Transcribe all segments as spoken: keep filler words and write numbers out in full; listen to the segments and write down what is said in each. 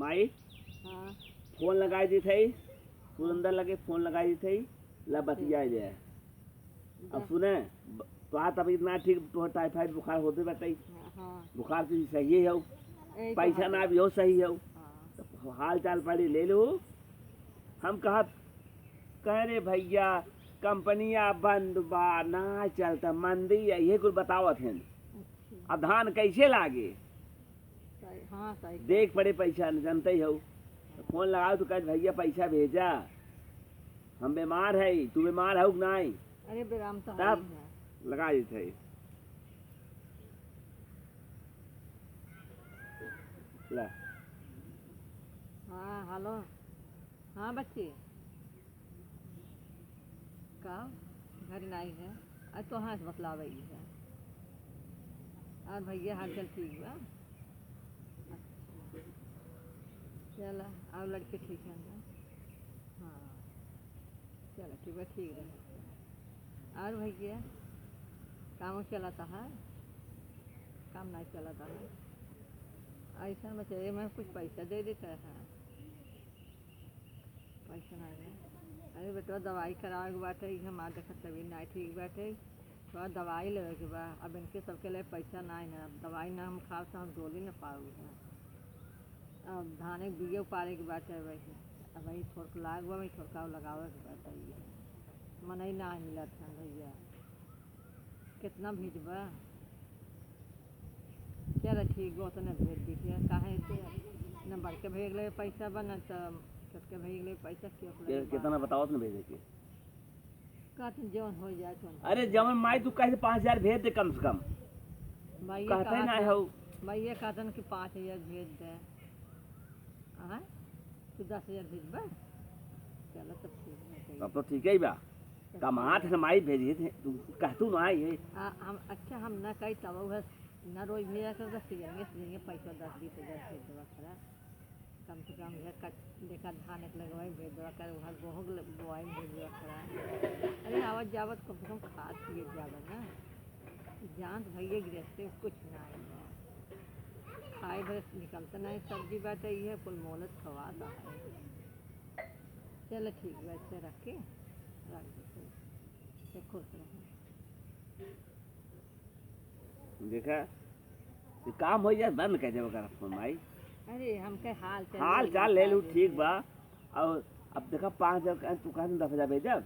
माई, हाँ। फोन लगाई दी थई, सुरेंद्र लगे फोन लगाई दी थई, ला बतिया जाए। अब सुने, ब-, तोहार तबीयत ना ठीक, तोहार टाइफाइड बुखार होते बताई। हाँ, हाँ। बुखार तो सही है हो, ए, तो पैसा हाँ। ना भी हो सही हो। हाँ। तो हाल चाल पड़ी ले लो। हम कहत, कह रे भैया, कंपनिया बंद बा, ना चलता, मंदी है, ये कुल बतावत हैं। अच्छा। अब धान कैसे लागे? सही, हाँ, सही। देख पड़े पैसा, न जानते ही हो। तो फोन लगाओ तो कहे, "भैया, पैसा भेजा, हम बीमार है, तू बीमार हो कि नहीं?" अरे, बेराम तो तब है ही है। लगा देते हैं। ला। हाँ, हेलो। हाँ, बच्ची। का? घर नाई है? आज तो हाँ से बतलावे ही है। और भैया हाल चाल ठीक बा? अच्छा। चला, और लड़के ठीक हैं ना? हाँ। चला, ठीक बा, ठीक रहे। और भैया, काम चलता है? काम नहीं चलता है? ऐसा में चाहिए, मैं कुछ पैसा दे देता है। पैसा ना है। अरे बेटवा, दवाई करावे के बाटे, ई हमार देखत तबीयत ना ठीक बाटे, थोड़ा दवाई लेवे के बा। अब इनके सबके लिए पैसा ना है, अब दवाई ना हम खाब तो हम डोली ना पाऊ है। अब धाने के बीया उपारे के बाटे, वही अब वही थोड़क लाग बा, वही थोड़का लगावे के बाटे। मनई ना मिलत है भैया, कितना भेजबा? चल ठीक बा, उतने भेज दीजिए, काहे से न बड़के भैया के लगे पैसा बा, न तो छोटके भैया के लगे पैसा, केहू के लगे के-, बा। कितना बताओ तुम भेजे के? कहत जौन हो जाए, जौन। अरे जौन माई, तू कहे पाँच हजार भेज दे कम से कम। भाई ये कहते कहत ना है, हो। भाई ये कहतन कि पाँच हजार भेज दे। हाँ? तू दस हजार भेजबा? चलो तब ठीक है, सही। तब तो ठीक है बा। तब कमात ठीक है। है माई भेजी थे, तू कहतू ना आई है। आ, हम, अच्छा हम ना कही तब वह ना रोज भेजा कर दस हजार, बीस हजार पैसा दस बीस हजार भेज देवा करा। कम से कम यह कट, देखा धान एक लगवाई भेज देवा कर, वहाँ गोहूँ के ल-, बोआई भेज देवा करा। अरे आवत जावत कम से कम खात पिए जावे ना। जान तो भैया गृहस्थी में कुछ ना है। खाए भर निकलता नहीं, सब्जी बाटे, ये कुल मोलत खवाता है। चलो ठीक बा, ऐसे रख के रख दो, चलो। तो खुश रहो। देखा, ये काम हो जाए, बंद कर देबो कर फोन, माई। अरे, हमके हाल चाल हाल ले चाल ले लू, लेता ठीक है। बा। और अब देखा, पाँच हजार का तू कहा दस हजार भेजब।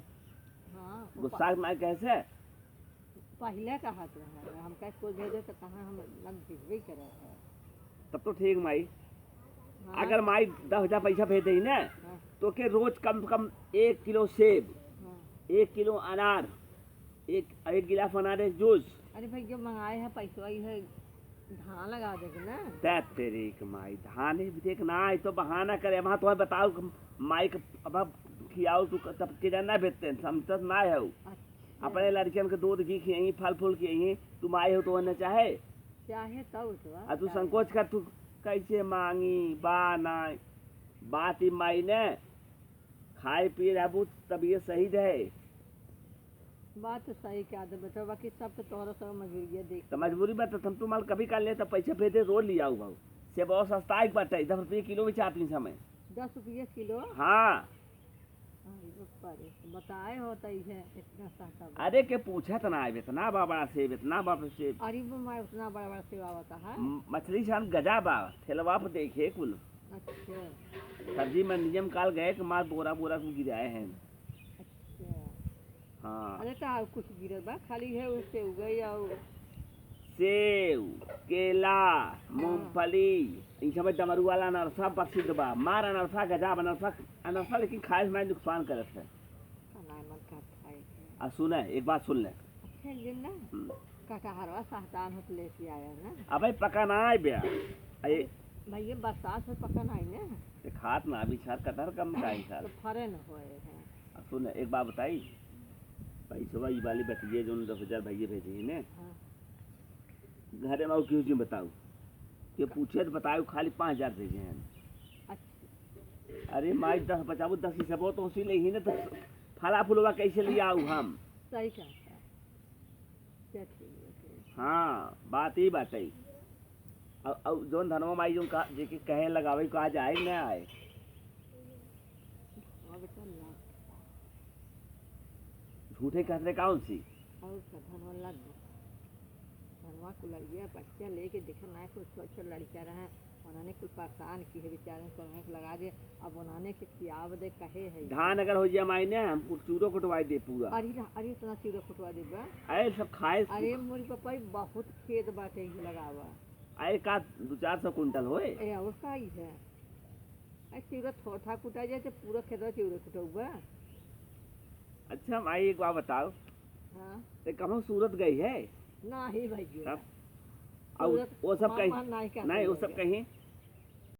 हाँ, वो गुस्सा के माई कैसे? पहिले कहत रहे, हमका स्कूल भेजे तो कहाँ हम ना भेजबे करे है। तब तो ठीक माई। हाँ। अगर माई दस हजार पैसा भेज देई ना, हाँ। तो के रोज कम से कम एक किलो सेब, हाँ। एक किलो अनार, एक, एक गिलास अनार, एक जूस। अरे भैया, मंगाए है पैसवा, ई है धान लगा देके ना। दै तेरी के माई, धान ही देख ना आई तो बहाना करे। वहाँ तुम्हें बताओ कि माई के अब खियाओ तू, तब के जाना भेजते हैं, समझत ना है। अच्छा। अपने लड़कियन के दूध घी खियाई, फल फूल खियाई, तू माई हो तो वह न चाहे। चाहे तब तो आ तू संकोच कर, तू कैसे मांगी, बा ना, बात ही माई ने खाए पिए रहबू तब ये सही रहे। बात तो सही कह दे बेटा, बाकी सब तो तोहरा सब मजबूरिया देख। तो मजबूरी बा तो हम तू माल कभी कर ले तो पैसे भेज दे, रोज ले आऊ भाऊ। सेब बहुत सस्ता एक बाटे, दस रुपये किलो बेचात ही समय। दस रुपये किलो? हाँ। अरे बाप रे, बताए होता ही है, इतना सस्ता बा। अरे के पूछत ना आवे, इतना बड़ा बड़ा सेब, इतना बड़ा सेब। अरे वो मैं उतना बड़ा बड़ा सेब आवता है। म-, मछली सान गजा बा, ठेलवा पे देखे कुल। अच्छा। सब्जी मंडिया में काल गए कि मार बोरा बोरा कुल गिराए हैं। अच्छा। हाँ। अरे तो और कुछ गिरल बा, खाली है वो सेव गई और सेव, केला, हाँ। मूंगफली, इन सब डमरू वाला अनरसा प्रसिद्ध बा। मार अनरसा, गजब अनरसा, अनरसा लेकिन खाए से मारे नुकसान करत है। खाना मन का खाए के। आ सुने, एक बात सुन ले। अच्छा, ये ना हम्म। कटहरवा सहतान होत लेके आया ना। अबे पका ना आए बे। अरे, भैया बरसात में पका ना आई ना। ते खात ना अभी सार कटहर कम खाई सार। तो फरे न होए हैं। आ सुन, एक बात बताई, पैसवा ई वाली बतिये जौन दस हजार भैया भेजे ही ने, हाँ। घरे में और केहू जी बताऊ, के पूछे तो बताऊ, खाली पाँच हजार भेजे हैं। अच्छा। अरे माई, दस बचाबू, दस ही सब तो उसी ले ही ने, तो फला फुलवा कैसे ले आऊ हम? सही कहता। क्या ठीक है, ठीक। हाँ, बात ही बात है। अब, अब जौन धनवा माई जौन का, जेके कहे लगावे को आज आए न आए? हाँ बेटा, ना। झूठे कहत रहे कौन सी? और का धनवा लग गया। धनवा को लग गया, बच्चा लेके देखा ना, कुछ छोट छोट लड़का रहा, उन्होंने कुल परेशान की है बेचारे, तो उन्होंने लगा दे। अब उन्होंने के खियाव दे कहे है। धान अगर हो जाए माई ने, हम कुल चूरो कुटवाई दे पूरा। अरे ना, अरे इतना चूरो कुटवा दे बा। अरे सब खाए। अरे मोरी पापा, ई बहुत खेत बाटे, ई लगावा। अरे का दो चार सौ कुंटल होए? ए, और का ही है? अरे चूरा थोड़ा कुटा जाए तो पूरा खेतवा चूरा कुटौबा। अच्छा माई, एक बात बताओ। हाँ। ते कहूँ सूरत गई है? नहीं भाई जी। तब? और सूरत वो सब हम कहीं, वहाँ नहीं करते नहीं, वो सब जाएंगे। कहीं?